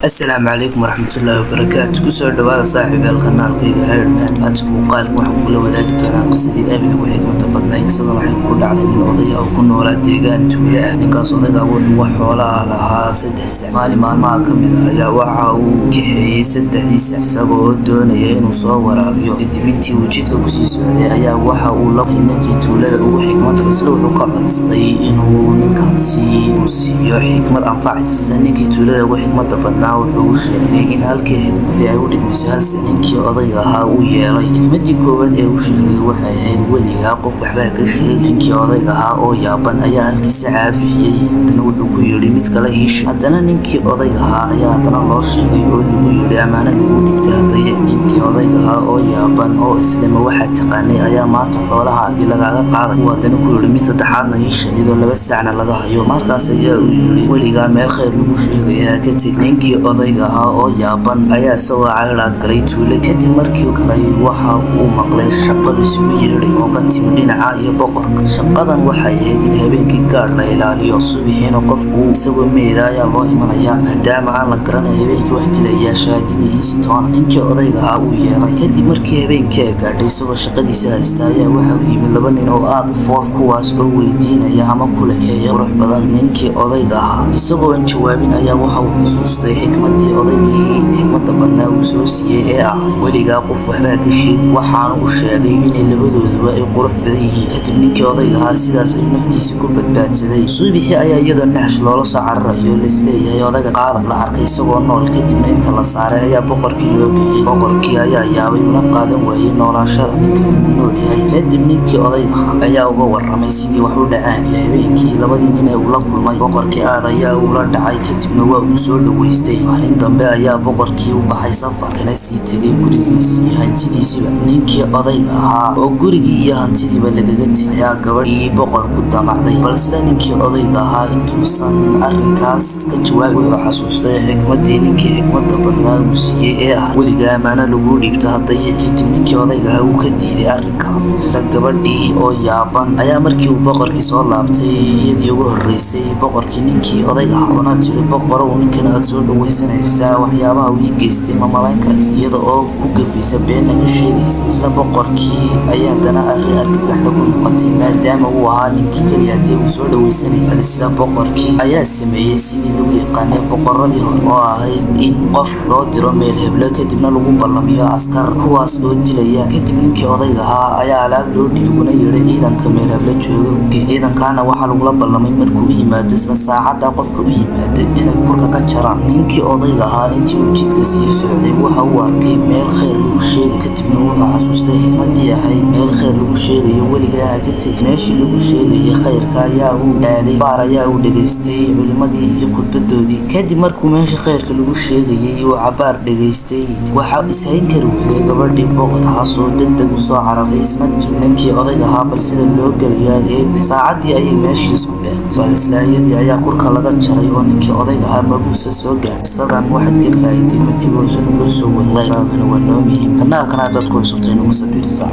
Asalaamu calaykum waraxmatullaahi wabarakaatu. Kusoo dhawaada, saaxiib, kanaalkayga Herdman. Maanta muuqaalka waxaan kula wadaagi doonaa qisadii abid ugu xikmada badnayd. Qisadan waxay ku dhacday nin odaya oo ku noolaa deegaan tuule ah. Ninkaas odayga wuxuu wax xoolaha lahaa 3 sac. Maalin maalmaha ka mid ah ayaa waxa uu kaxeeyey saddexdii sac, isagoo doonaya inuu soo waraabiyo. Kadib intii uu jidka kusii socday ayaa waxa uu la ninkii tuulada ugu xikmada, isla wuxuu ka codsaday inuu ninkaasi uu siiyo xikmad anfacaysa. Isla ninkii tuulada ugu xikmada badnaa wuxuu u sheegay in halkii xikmadii ay u dhigmayso hal sac. Ninkii odayga ahaa uu yeelay. Xikmadii koowaad ee uu sheegay waxay ahayd: "Weligaa qof waxbaa ka sheegay." Ninkii odayga ahaa oo yaaban ayaa halkii sacaa bixiyey. Haddana wuxuu ku yidhi: "Mid kale ii sheeg." Haddana ninkii odayga ahaa ayaa haddana loo sheegay oo lagu yidhi: "Amaano lagu dhibtay haddaye." Ninkii odayga ahaa oo yaaban oo islama waxaad taqaanay ayaa maanta xoolahaagii lagaaga qaaday, uu haddana ku yidhi: "Mid saddexaadna ii sheeg," iyadoo 2 sacna laga hayo. Markaas ayaa uu yidhi: "Weligaa meel khayr lagu sheegaya ka teg." Ninkii odayga ahaa oo yaaban ayaa isagoo cayraa galay tuulo. Kadib markii galay, waxa uu maqlay shaqo isugu yeedhay oo ka timi dhinaca iyo boqorka. Shaqadan waxay ahayd in habeenkii gaadh la ilaaliyo, subixiina qofku isagoo meeda ayaa loo imanaya, maadaama aan la garanayn habeenkii wax dilaya shahaadinihiisi toona. Ninkii odayga ahaa uu yeelay. Kadib markii habeenkii ay gaadhay, isagoo shaqadiisa haysta ayaa waxa u yimid laba nin oo aad u fool, kuwaas oo weydiinaya ama ku lekeeya qurux badan. Ninkii odayga ahaa isagoo aan jawaabin ayaa waxa uu xusuustay xikmadii odaygii xikmada badnaa uu soo siiyey ee ahay: "Weligaa qof waxbaa ka sheegi." Waxaana u sheegay inay labadooduba ay qurux badan yihiin. Kadib ninkii odayga ahaa sidaas ayuu naftiisa ku badbaadsaday. Suubixii ayaa iyadoo naxsh loola soo cararayo, laisleeyahay odayga qaada, la arkay isagoo nool. Kadibna inta la saaray ayaa boqorkii loo geeyey. Boqorkii ayaa yaabay una qaadan waayey noolaashada ninkan uu nool yahay. Kadib ninkii odayga ahaa ayaa uga waramay sidii wax u dhacaan iyo habeenkii labadii nin ee uu la kulmay. Boqorkii aad ayaa ula dhacay, kadibna waa uu soo dhaweystay. Maalin dambe ayaa boqorkii u baxay safar, kana sii tegay gurigiisii iyo hantidiisiiba. Ninkii odayga ahaa oo gurigii iyo hantidiiba lagaga tegay ayaa gabadhii boqorku damacday. Balse ninkii odayga ahaa intuusan arrinkaas ka jawaabin, wuxuu xasuustay xikmadii ninkii xikmada badnaa uu siiyey ee ah: "Weligaa amaano lagu dhiibto hadday." Kadib ninkii odayga ahaa uu ka diiday arrinkaas. Isla gabadhii oo yaaban ayaa markii uu boqorkii soo laabtay iyadii ugu horreysay boqorkii ninkii odayga ahaa, kuna tiri: "Boqorow, ninkan aad soo dhawaysanaysaa waxyaabaha uu ii geystay ma malayn karaysa," iyada oo ku gafaysa, beenna ka sheegaysa. Isla boqorkii ayaa haddana arrin argagax lagu noqotay, maadaama uu ahaa ninkii keliya dee uu soo dhawaysanayay. Bal isla boqorkii ayaa sameeyey sidii lagu yaqaanay boqoradii hore, oo ahayd in qof loo diro meel heblo, kadibna lagu ballamiyo askar, kuwaas oo dilaya. Kadib ninkii odayga ahaa ayaa alaab loo dhiibay, laguna yidhi: "Ciidanka meel heblo jooga ugee." Ciidankaana waxaa lagula ballamay markuu u yimaado, isla saacadda qofka u yimaado inay kurka ka jaraan. Ninkii odayga ahaa intii uu jidka sii socday waxa uu arkay meel khayr lagu sheegay. Kadibna wuxuu xasuustay xikmadii ahayd: "Meel khayr lagu sheegayo weligaa ha ka tegin." Meeshii lagu sheegayay khayrka ayaa uu aaday. Baar ayaa uu dhegaystay culimadii iyo khudbadoodii. Kadib markuu meesha khayrka lagu sheegayay uu cabaar dhegaystay, waxa ishayn kari weyday gabadhii boqor, taasoo degdeg usoo carartay isna ninkii odayga ahaa. Bal sida loo gelayo aad eegtay. Saacadii ayay meeshii isku beegtay, bal isla iyadii ayaa kurka laga jaray oo ninkii odayga ahaa mabuusa soo gaaray. Qisadan waxaad ka faa'iiday matigoosana loo soo wadlaagana waa noo muhiim. Kanaalkana haddaad ku cusubtay, nagu sabirsa.